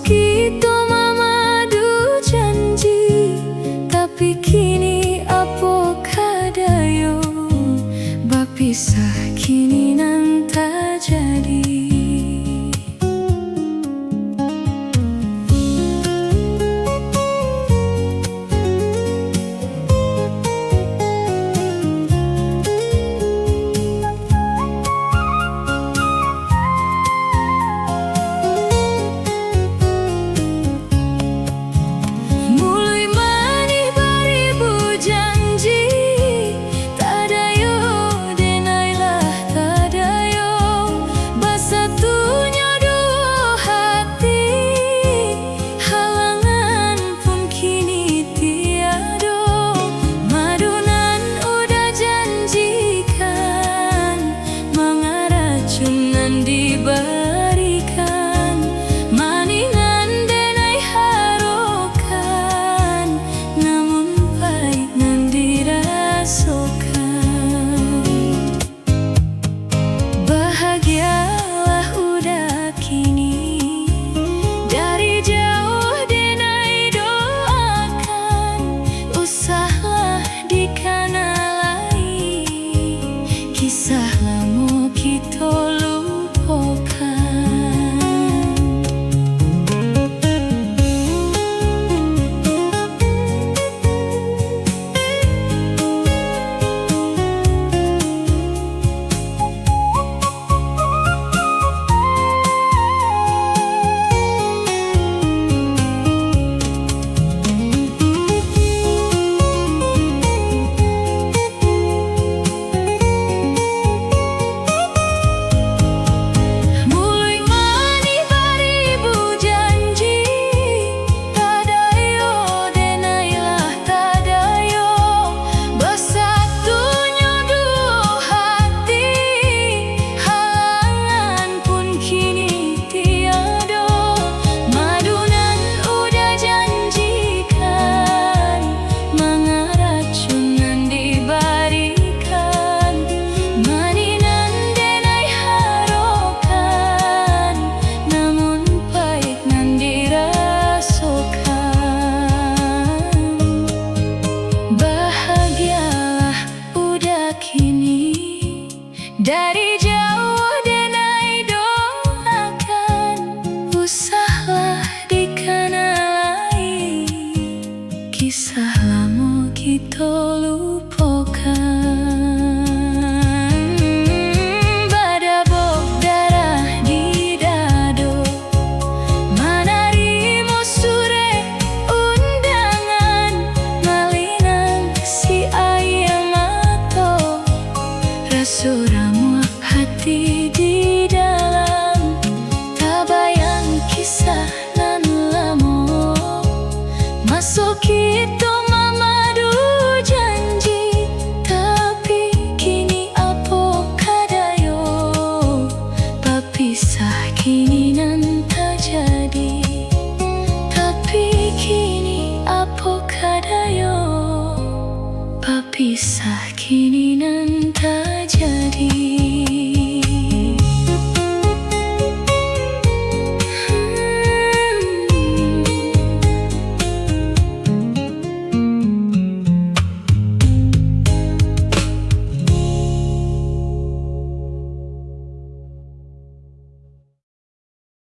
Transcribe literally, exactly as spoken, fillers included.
Kito mamadu janji, tapi kini apo kadayo, bapisah kini nan tajadi. Muluik manih baribu janji, tadayo denai lah tadayo, basatunyo duo hati, halangan pun kini tiado, madu nan udah janjikan, mangaracun nan dibarikan, manih nan denai harokan, namun pahik nan dirasokan. Bahagialah udah kini, dari jauah denai doakan, usahlah dikana lai, kisah lamo kito lupokan. Muluik manih baribu janji, tadayo denai lah tadayo, basatunyo duo hati, halangan pun kini tiado, madu nan udah janjikan, mangaracun nan dibarikan, manih nan denai harokan, namun pahik nan dirasokan. Bahagialah udah kini, dari jauah denai doakan, usahlah dikana lai, kisah lamo kito lupokan. Badabok darah di dado, manarimo surek undangan, malinang si aia mato, raso ramuah hati di dalam, tabayang kisah nan lamo, maso kito mamadu janji, tapi kini apo kadayo, bapisah kini nan tajadi. Tapi kini apo kadayo, bapisah kini nan tajadi.